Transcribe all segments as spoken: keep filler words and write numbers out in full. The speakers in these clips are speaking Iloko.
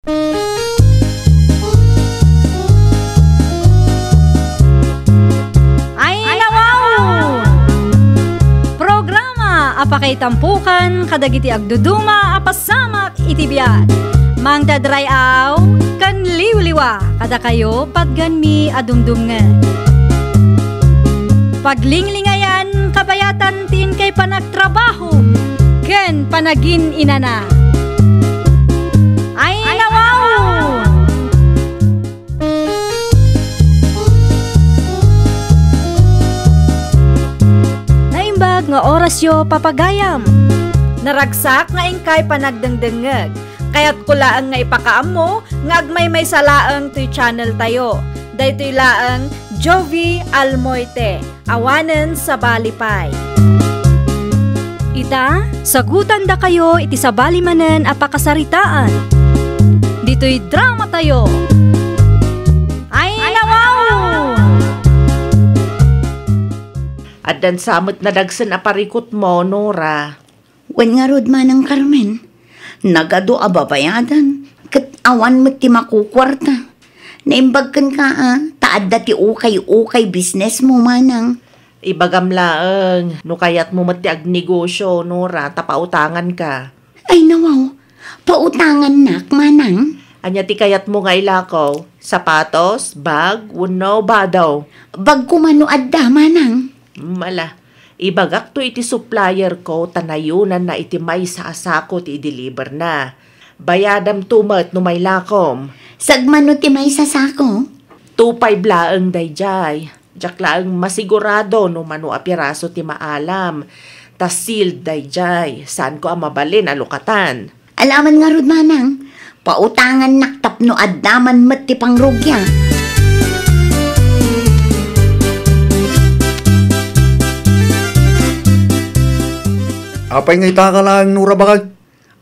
Ay, nawaw! Programa a pakaitampukan kadagiti agduduma a pasamak iti biag. Mangdadray-aw ken liwliwa kadakayo patgenmi a dumdumngeg. Paglinglingayan kabayatan ti inkay panagtrabaho ken panagin-inana. Ay, nawaw! Naimbag nga orasyo, papagayam. Naragsak nga inkay panagdengdengngeg. Kayatko laeng nga ipakaammo nga agmaymaysa laeng toy channel tayo. Daytoy laeng Jovi Almoite, awanen sabali pay. Ita, sagutandakayo iti sabali manen a pakasaritaan. Ditoy drama tayo. Ay, nawaw! Addan sa met nadagsen a parikutmo, Nora. Wen ngarud, Manang Carmen, nagadu a babayadan, ket awan met ti makukuarta. Naimbag kenka, a, ta adda ti ukay-ukay business mo, Manang. Ibagam laeng, no kayatmo met ti agnegosyo, Nora, ta pautanganka. Ay, nawaw, pautangannak, Manang? Ania ti kayatmo nga ilako? Sapatos, bag, wenno badaw? Bag koma no adda, Manang. Mala, ibagakto iti supplier ko ta nayunanna iti maysa a sako ti i-deliver na. Bayadamto met no mailakom. Sagmano ti maysa sako? Two five laeng daydiay. Diak laeng masigurado no mano a piraso ti maalam. Ta sealed daydiay. Saanko a mabalin a lukatan. Alaman ngarud, Manang, pautangannak tapno adda man met ti pangrugia. Apay nga itaka laeng, Nora, bakay?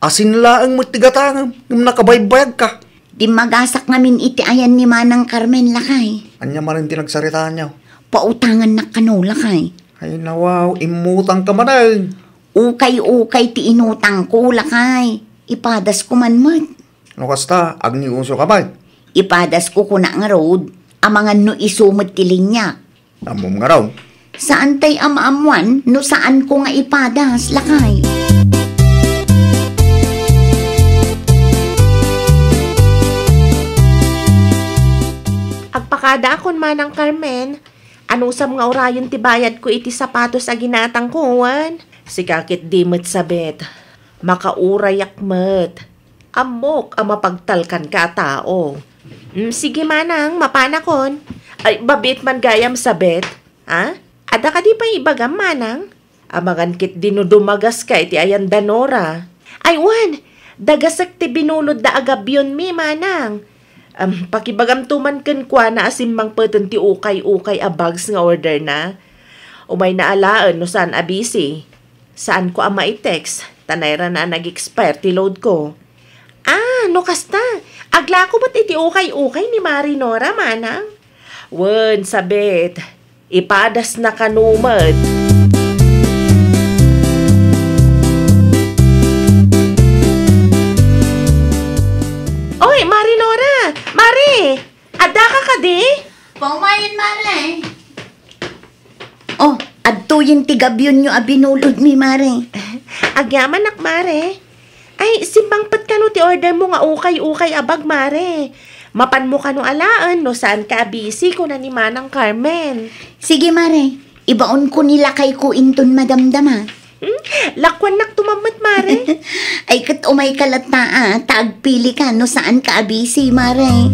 Asin laeng met ti gatangem, ngem nakabaybayagka. Dimmagasak ngamin iti ayan ni Manang Carmen, lakay. Ania manen ti nagsaritaanyo? Pautangannak kano, lakay. Ay, nawaw, immutangka manen. Ukay-ukay ti inutangko, lakay. Ipadasko man met. No kasta, agnegosyoka met? Ipadasko kona ngarud, amangan no isu met ti liniak. Ammom ngarud? Saan tay a maammuan no saanko nga ipadas, lakay. Agpakadaakon, Manang Carmen. Anusam nga urayen ti bayadko iti sapatos a ginatangko, wen? Sika ketdi met, Sabet. Makaurayak met. Ammok a mapagtalkanka a tao. Mm, sige, Manang, mapanakon. Ay, babiit man gayam, Sabet. Ha? Adda kadi pay ibagam, Manang? Amangan ketdi no dumagaska iti ayan da Nora. Ay, wen, dagasek ti binulodda a gabionmi, Manang. Am, pakibagamto man kenkuana a simmangpeten ti ukay-ukay a bags nga orderna. Umayna alaen no saan a busy. Saanko a mai-text, ta nairana a nag-expire ti loadko. Ah, no kasta, aglako met iti ukay-ukay ni Mari Nora, Manang. Wen, Sabet, ipadasna kano met. Oy, Mari Nora! Mari! Addaka kadi? Paumayen, Mare. Oh, adtoyen ti gabionyo a binulodmi, Mare. Agyamanak, Mare. Ay, simmangpet kano ti order mo nga ukay-ukay a bag, Mare. Mapanmo kano alaen no saanka a busy, kuna ni Manang Carmen. Sige, Mare. Ibaonko ni lakayko inton madamdama. Hmm? Lakuannak tumammet, Mare. Ay, ket umayka latta, a, ta agpilika no saanka a busy, Mare.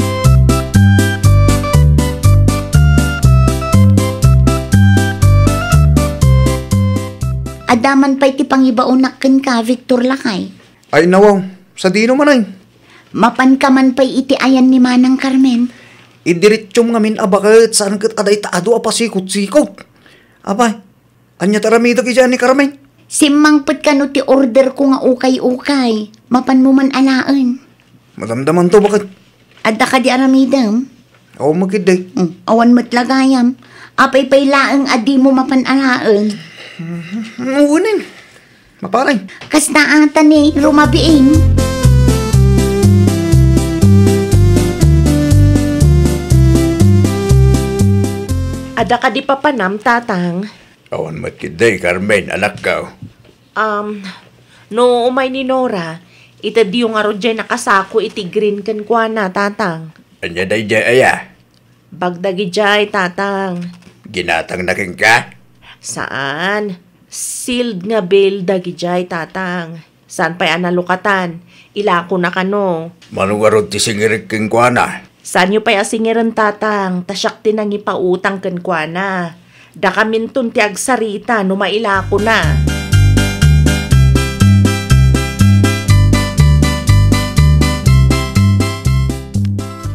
Adda man pay ti pangibaonak kenka, Victor, lakay. Ay, nawaw. Sadino man ay? Mapanka man pay iti ayan ni Manang Carmen. Idiretsom ngamin a baket, saan ket adda ita adu a pasikot-sikot. Apay, ania ti aramidek idiay ni Carmen? Simmangpet kano ti order ko nga ukay-ukay. Mapanmo man alaen. Madamdamanto, baket. Adda kadi aramidem? Awan met ketdi. Hmm, awan met la gayam. Apay pay laeng a dimo mapan alaen? Mhm. Wen, maparay. Kasta ata ni rumabiin. Daka di papanam, Tatang? Awan met ketdi, Carmen, anakko. Um, no umay ni Nora, itedyo ngarud jay nakasako iti green kenkuana, Tatang. Ania daydiay aya? Bag dagidiay, Tatang. Ginatangna kenka? Saan. Sealed nga bill dagidiay, Tatang. Saan pay a nalukatan? Ilakona kano. Mano ngarud ti singirek kenkuana? Saanyo pay a singiren, Tatang, ta siak ti nangipautang kenkuana. Dakaminton ti agsarita no mailakona.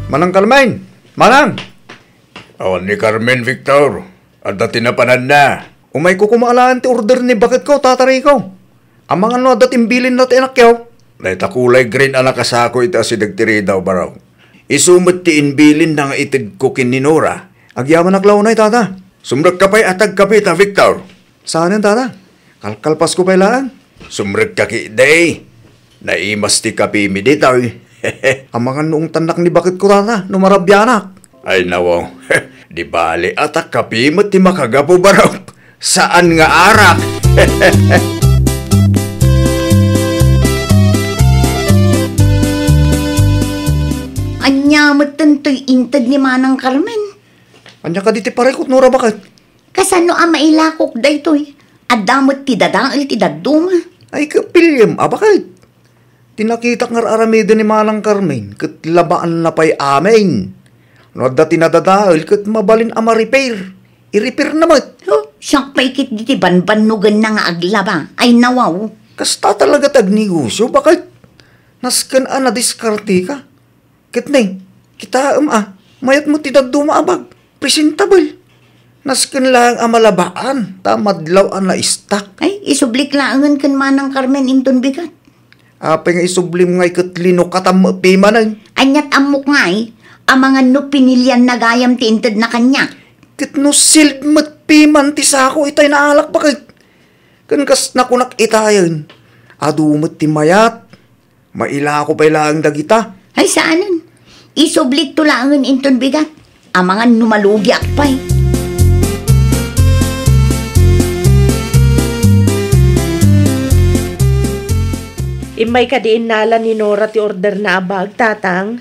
Manang Carmen! Manang! Awan ni Carmen, Victor. Adda ti napananna. Umayko koma alaen ti order ni baketko, Tata Rico. Amangan no adda ti imbilinna ti anakyo? Dayta kulay green a nakasako iti asideg ti ridaw, baro. Isu met ti imbilinna nga itedko ken ni Nora. Agyamanak la unay, Tata. Sumrekka pay a tagkapita, Victor. Saanen, Tata? Kalkalpasko pay laeng. Sumrekka ketdi. Naimas ti kapimi ditoy. Amangan no ungtannak ni baketko, Tata, no marabianak. Ay, nawaw. Di bale a ta kapi met ti makagapu, barok. Saan nga arak. Ania metten toy inted ni Manang Carmen? Ania kadi ti parikut, Nora, baket? Kasano a mailakok daytoy? Adda met ti dadael ti dadduma. Ay, kapiliem a baket. Ti nakitak nga ar-aramiden ni Manang Carmen ket labaanna pay amin. No adda ti nadadael ket mabalin a ma-repair, i-repairna met. Oh, siak pay ketdi ti banbannogenna nga aglaba. Ay, nawaw. Kasta talaga ti agnegosyo, baket? Nasken a nadiskarteka. Ket ne, kitaem a, mayat met ti dadduma a bag. Presentable. Nasken laeng a malabaan, ta madlaw a na-stock. Ay, isublik laengen ken Manang Carmen inton bigat. Apay nga isublim ngay ket linukatam met pimanen? Aniat ammok ngay, amangan no pinilianna gayam ti intedna kaniak. Ket no sealed met piman ti sako itay naalak, baket? Ken kas nakunak itayen, adu met ti mayat. Mailako pay laeng dagita. Ay, saanen. Isublikto laengen inton bigat. Amangan no malugiak pay. Immay kadi innala ni Nora ti orderna a bag, Tatang?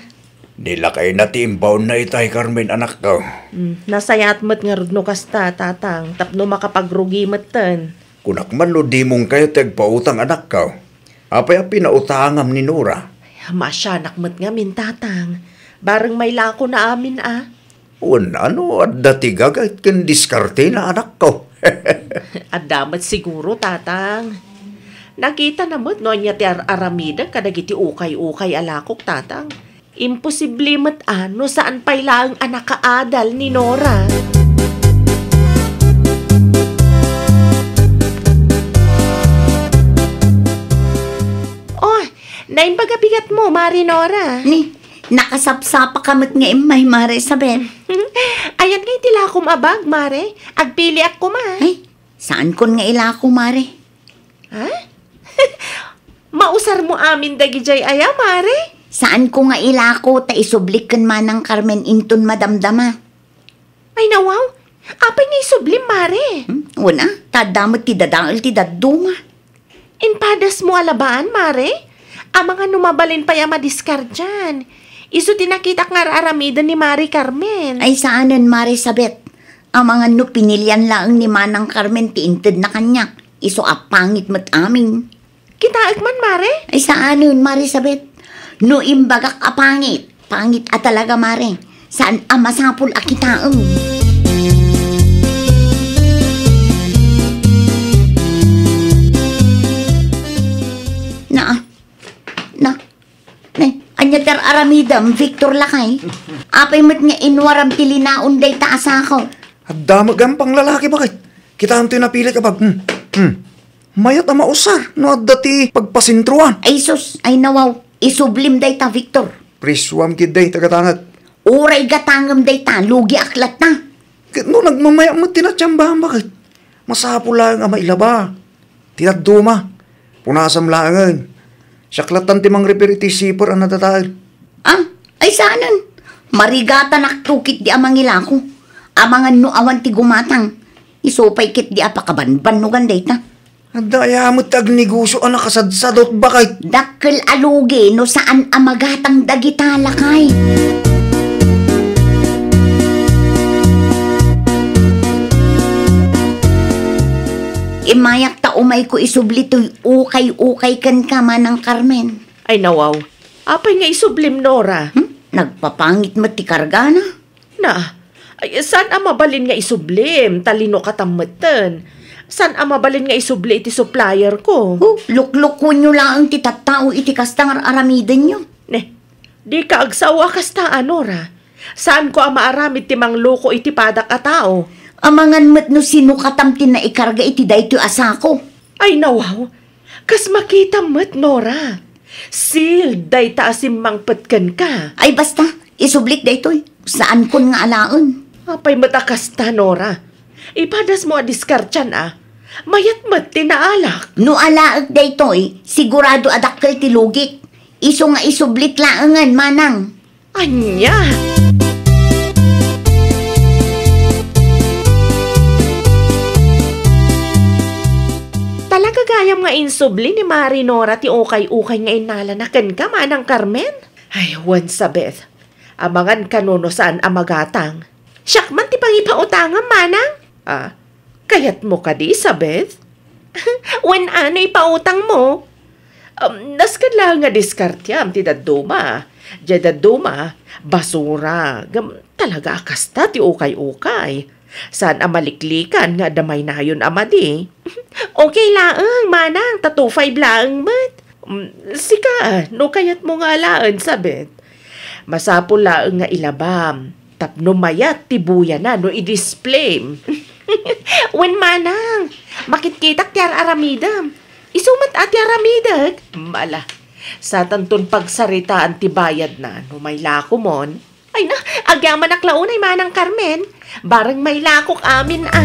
Nilakayna ti imbaonna itay, Carmen, anakko. Mm, nasayaat met ngarud no kasta, Tatang, tapno makapagrugi metten. Kunak man no dimon kayo ti agpautang, anakko. Apay a pinautangam ni Nora? Ay, maasianak met ngamin, Tatang. Bareng mailakona amin a. Wen, no adda ti gagayt ken diskartena, anakko. Adda met siguro, Tatang. Nakitana met no ania ti ar-aramidek kadagiti ukay-ukay a lakok, Tatang. Imposible met a no saan pay laeng a nakaadal ni Nora. Oh, naimbag a bigatmo, Mare Nora. Ni, nakasapsapaka met nga immay, Mare Isabel. Ayan nga iti lakom a bag, Mare. Agpiliak koma. Ay, saankon nga ilako, Mare. Ha? Mausarmo amin dagidiay aya, Mare? Saanko nga ilako ta isublik ken Manang Carmen inton madamdama. Ay, nawaw. Apay nga isublim, Mare? Hmm? Wen a, ta adda met ti dadael ti dadduma. Impadasmo a labaan, Mare? Amangan no mabalin pay a madiskardian. Isu ti nakitak nga ar-aramiden ni Mare Carmen. Ay, saanen, Mare Sabet. Amangan no pinilian laeng ni Manang Carmen ti intedna kaniak. Isu a pangit met amin. Kitaek man, Mare? Ay, saanen, Mare Sabet. No imbagak a pangit, pangit a talaga, Mare. Saan a masapul a kitaem. Na, na, ne, ania ti ar-aramidem, Victor lakay? Apay met nga inwaram ti linaon dayta a sako? Adda met gampang lalaki, baket? Kitaem ti napilik a bag. Hmm. Hmm. Mayat a mausar no adda ti pagpasentroan. Ay sus, ay nawaw, isublim dayta, Victor. Presuam ketdi, ta gatangek. Uray gatangem dayta, lugiak latta. Ket no nagmamaya met ti natsiambaam, baket? Masapul laeng a mailaba. Ti dadduma, punasam laengen. Siak lattan ti mangrepair iti zipper a nadadael. Ah, ay saanen. Marigatanak tukit di a mangilako. Amangan no awan ti gumatang. Isu pay ketdi a pakabanbannogan dayta. Adda aya met ti agnegosio a nakasadsadot, baket. Dakkel a lugi no saan a magatang dagita, lakay. Immayak ta umayko isubli toy ukay-ukay kenka, Manang Carmen. Ay, nawaw. Apay nga isublim, Nora? Hmm? Nagpapangit met ti kargana. Na, ay, saan a mabalin nga isublim, ta linukatam metten. Saan a mabalin nga isubli iti supplier ko? Oh, luklukuenyo laeng ti tattao iti kasta nga aramidenyo. Ne, dika agsao a kasta, a, Nora. Saanko a maaramid ti mangluko iti padak a tao. Amangan met no sinukatam ti naikarga iti daytoy a sako. Ay, nawaw. Kas makitam met, Nora. Sealed dayta a simmangpet kenka. Ay, basta. Isublik daytoy. Saankon nga alaen. Apay met a kasta, Nora? Ipadasmo a diskartian, a. Mayat met ti naalak. No alaek daytoy, sigurado a dakkel ti lugik. Isu nga isublik laengen, Manang. Ania? Talaga gayam nga insubli ni Mari Nora ti ukay-ukay nga innalana kenka, Manang Carmen? Ay, wen, Sabeth. Amangan kano no saan a magatang. Siak man ti pangipautangam, Manang? Ah, kayatmo kadi, Sabeth? Wen, ano ipautangmo? Um, nasken laeng nga diskartiam ti dadduma. Diay dadduma, basura. Ngem talaga a kasta ti ukay-ukay. Saan a maliklikan nga adda maynayon a madi. Okay laeng, Manang, ta two five laeng met. Mm, sika, no kayatmo nga alaen, Sabeth. Masapul laeng nga ilabam. Tapno mayat ti buyana no i-display. Wen, Manang, makitkitak ti ar-aramidem. Isu met a ti aramidek. Mala, satanton pagsaritaan ti bayadna no mailakomon. Ay na, agyamanak la unay, Manang Carmen. Bareng mailakok amin, a.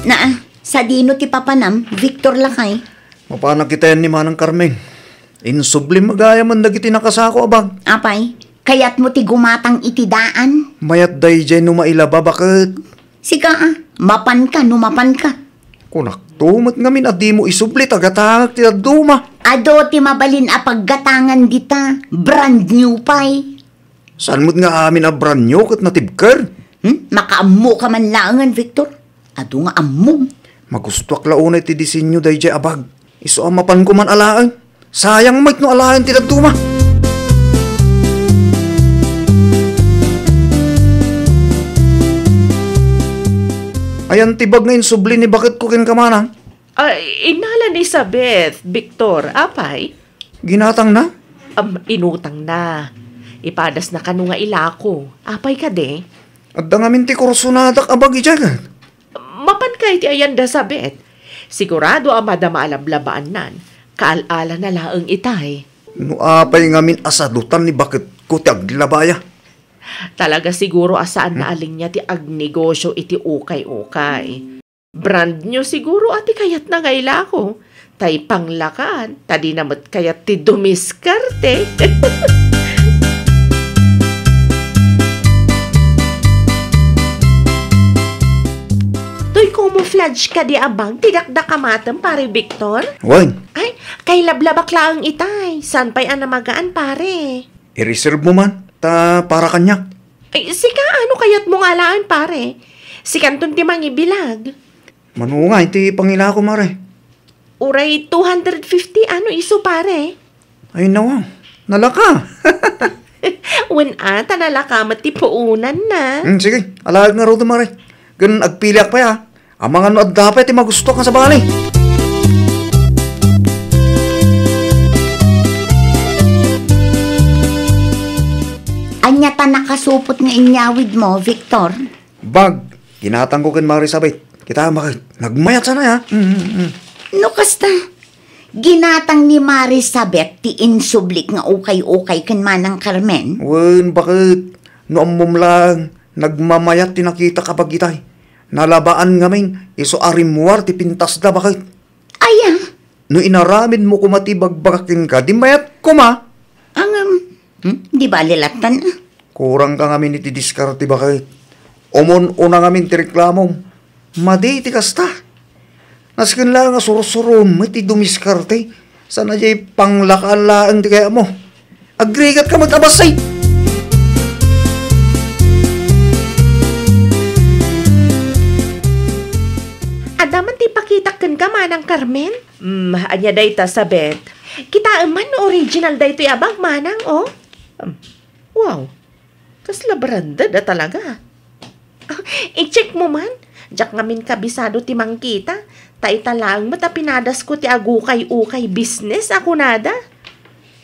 Naa, sadino ti papanam, Victor lakay? Mapanak itayan ni Manang Carmen. Insublim gayam dagiti nakasako a bag. Apay, kayatmo ti gumatang iti daan? Mayat daydiay no mailaba, baket. Sika, a, mapanka no mapanka. Kunakto met ngamin a dimo isubli ta gatangek ti dadduma. Adu ti mabalin a paggatangan dita, brand new pay. Saan met nga amin a brand new ket natibker? Hmm? Makaammoka man laengen, Victor. Adu nga ammom. Magustoak la unay ti disenyo daydiay a bag. Isu a mapanko man alaen. Sayang met no alaen ti dadduma. Ayan ti bag nga insubli ni baketko kenka, Manang? Ay, innala ni Sabeth, Victor, apay? Ginatangna? Am, inutangna. Ipadasna kano nga ilako. Apay kadi? Adda ngamin ti kursonadak a bag idiay ket. Mapanka iti ayan da Sabeth. Sigurado a madama a lablabaannan. Kaal-alana laeng itay. No apay ngamin a sadutan ni baketko ti aglabaya? Talaga siguro a saan na a linia ti agnegosio iti ukay-ukay. Brand new siguro a ti kayatna nga ilako. Tay panglakan, ta dina met kayat ti dumiskarte. Toy camouflage kadi a bag ti dakdakamatem, Pare Victor? Wen. Ay, kailablabak laeng itay. Saan pay a namagaan, pare? I-reserve mo man, ta para kaniak. Ay, sika, ano kayatmo nga alaen, pare? Sikanton ti mangibilag. Mano nga iti pangilako, mare? Uray two hundred fifty, ano isu, pare? Ay, nawa. Nalaka. Wen, a, ta nalaka met ti puonanna. Hmm, sige. Alaek ngarud, mare. Ken agpiliak pay, a. Amangan no adda pay ti magustuak nga sabali. Ania ta nakasupot nga inyawidmo, Victor? Bag, ginatangko ken Mare Sabet. Kita, bakit? Nagmayat sana, ya. Mm, mm, mm. No kasta, ginatang ni Mare Sabet ti insublik nga ukay-ukay ken Manang Carmen? Wen, bakit? No ammom lang, nagmamayat ti nakitak a bag itay. Nalabaan ngamin, isu a rimmuar ti pintasda, bakit? Aya, No inaramidmo koma ti ibagbagak kenka, di mayat koma. Ngem, hmm? Di bali lattan, ah. Kurangka ngamin iti diskarte, baket. Umuna ngamin ti reklamom. Madi iti kasta. Nasken laeng a sursurom met ti dumiskarte. Saan a diay panglakaan laeng ti kayatmo. Agrigatka met a bassit. Adda man ti ipakitak kenka, Manang Carmen? Hmm, ania dayta, Sabet? Kitaem man no original daytoy a bag, Manang, oh. Hmm. Wow. Kasla branded a talaga. Ah, i-check mo man. Diak ngamin kabisado ti mangkita. Ta ita laeng met a pinadasko ti agukay-ukay business a kunada.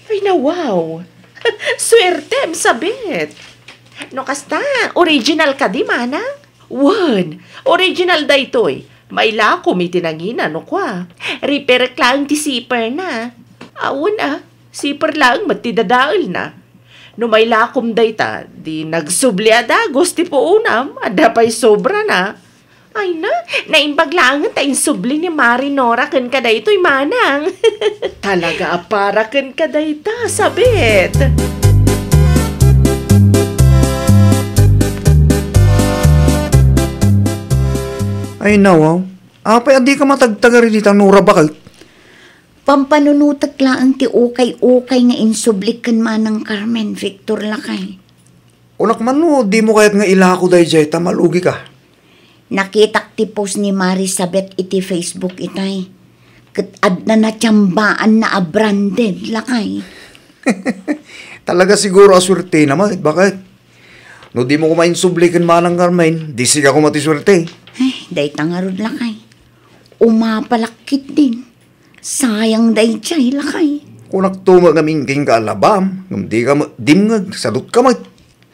Ay, nawaw! Suertem, Sabet! No kasta, original kadi, Manang? Wen, original daytoy. Mailakom iti nangina no kua. Repairek laeng ti zipperna. Awan a, zipper laeng met ti dadaelna. No mailakom dayta, di nagsubli a dagus ti puonam, adda pay sobrana. Ay na, naimbag laengen ta insubli ni Mari Nora kenka daytoy, Manang. Talaga a para kenka dayta, Sabet. Ay, nawaw. Apay a dika matagtagari dita, Nora, baket? Pampanunotek laeng ti ukay-ukay nga insublik ken Manang Carmen, Victor, lakay. Kunak man no dimo kayat nga ilako daydiay ta malugika. Nakitak ti post ni Mari Sabet iti Facebook itay. Ket adda natiambaanna a branded, lakay. Talaga siguro a suertena met, baket? No dimo koma insubli ken Manang Carmen, di sika koma ti suerte. Ay, dayta ngarud, lakay. Umapalak ketdin. Sayang daydiay, lakay. Kunakto met ngamin kenka a labam, ngem dika met dimngeg, sadutka met.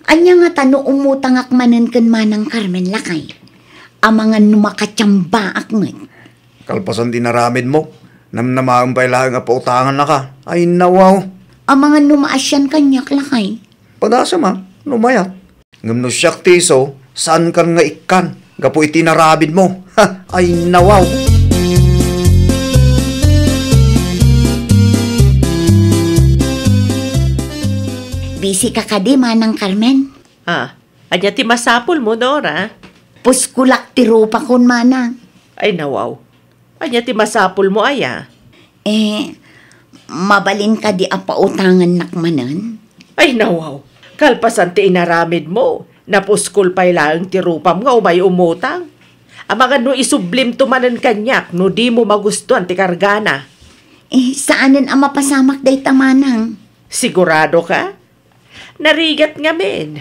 Ania ngata no umutangak manen ken Manang Carmen, lakay? Amangan no makatiambaak met. Kalpasan ti inaramidmo, namnamaem pay laeng a pautangannaka. Ay, nawaw. Amangan no maasian kaniak, lakay? Padasem a, no mayat. Ngem no siak ti isu, saankan nga ikkan gapu iti inaramidmo. Ha! Ay, nawaw! Busy ka kadi, Manang Carmen? Ah, ania ti masapulmo, Nora? Puskolak ti rupakon, Manang. Ay, nawaw. Ania ti masapulmo aya? Eh, mabalin kadi a pautangannak manen? Ay, nawaw. Kalpasan ti inaramidmo, napuskol pay laeng ti rupam nga umay umutang. Amangan no isublimto manen kaniak no dimo magustuan ti kargana. Eh, saanen a mapasamak dayta, Manang. Sigurado ka? Narigat ngamin.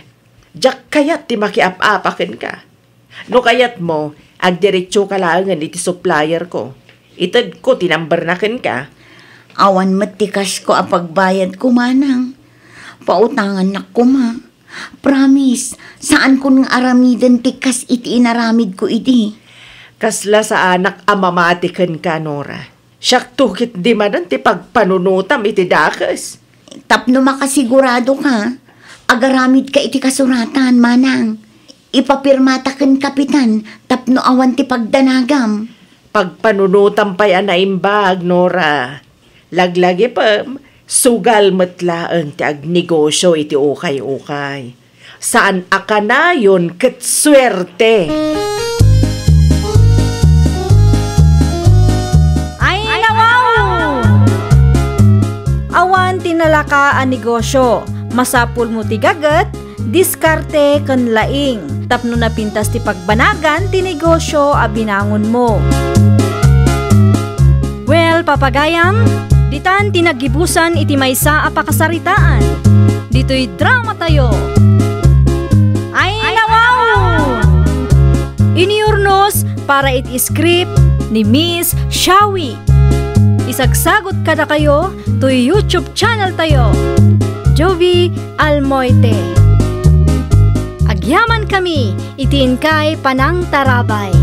Diak kayat ti makiap-apa kenka. No kayatmo, agdiretsoka laengen iti supplierko. Itedko ti numberna kenka. Awan met ti cashko a pagbayadko, Manang. Pautangannak koma. Promise, saankon nga aramiden ti kas iti inaramidko idi. Kasla saanak a mamati kenka, Nora. Siakto ketdi manen ti pagpanunotam iti dakes. Tapno makasigurado ka, agaramid ka iti kasuratan, Manang. Ipapirmata ken kapitan tapno awan ti pagdanagam. Pagpanunotam pay a naimbag, Nora. Laglagipem, sugal met laeng ti agnegosio iti ukay-ukay. Saan a kanayon ket suerte. Ay, nawaw! Awan ti nalaka a negosio. Masapulmo ti gaget, diskarte, ken laing tapno napintas ti pagbanagan ti negosio a binangonmo. Well, papagayam, ditan ti naggibusan iti maysa a pakasaritaan. Ditoy dramatayo. Ay, nawaw! Iniurnos para iti script ni Miss Shawi. Isagsagut kadakayo toy YouTube channel tayo, Jovie Almoite. Agyaman kami iti inkay panangtarabay.